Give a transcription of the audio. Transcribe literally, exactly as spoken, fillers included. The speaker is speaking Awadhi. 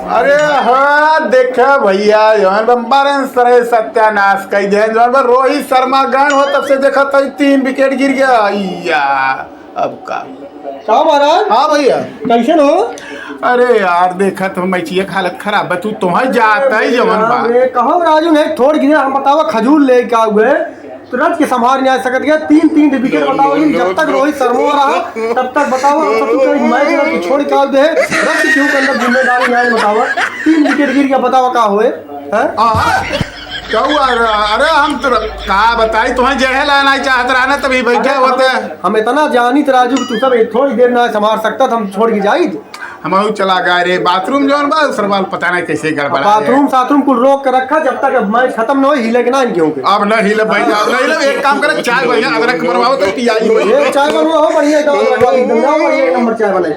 अरे हाँ, देखा भइया, जौन बा मारन सरे सत्यानाश कइ देहेन, जौन बा रोहित शर्मा गए हो, तब से देखा तो तीन विकेट गिर गया। या, अब का? का महाराज? हाँ भइया। कइसन हो? अरे यार, देखा तो मैचिया के हालत खराब बा, तू तोहर जात है जवन बा। अरे कहो राजू, नहीं थोड़ गिरे, हम बतावा खजूर लेके आउए, तो रच के संभार नहीं आ सकत गया। तीन तीन ठे विकेट बतावा, जब तक रोहित शर्मा रहा तब तक बतावा, हम सब तो मैच रच के छोड़ के आउए, रच के क्यों के अंदर जिम्मेदारी नहीं बतावा। तीन विकेट गिर गया, बतावा का होए? हैं? हाँ, कहू, अरे, अरे, हम तो का बताई, तुम्हें जहे ला नहीं चाहत रहा ना, तभी बैठे होते। हम इतना जानित राजू कि तू सब एक थोड़ी देर ना संभाल सकता, तो हम छोड़ के जाई। हम चला गए रे बाथरूम जौन बा, सरवाल पता नहीं कैसे गड़बड़ा है। बाथरूम साथरूम कुल रोक के रखा, जब तक अब मैच खत्म न हो, हिले के ना इनके होके। अब न हिले भाई, अब न हिले, एक काम करे, चाय बढ़िया अदरक बनवाओ तो पियाई भाई। ये चाय बनवा हो, बढ़िया एकदम अदरक वाली, एकदम बढ़िया, एक नंबर चाय बनाई।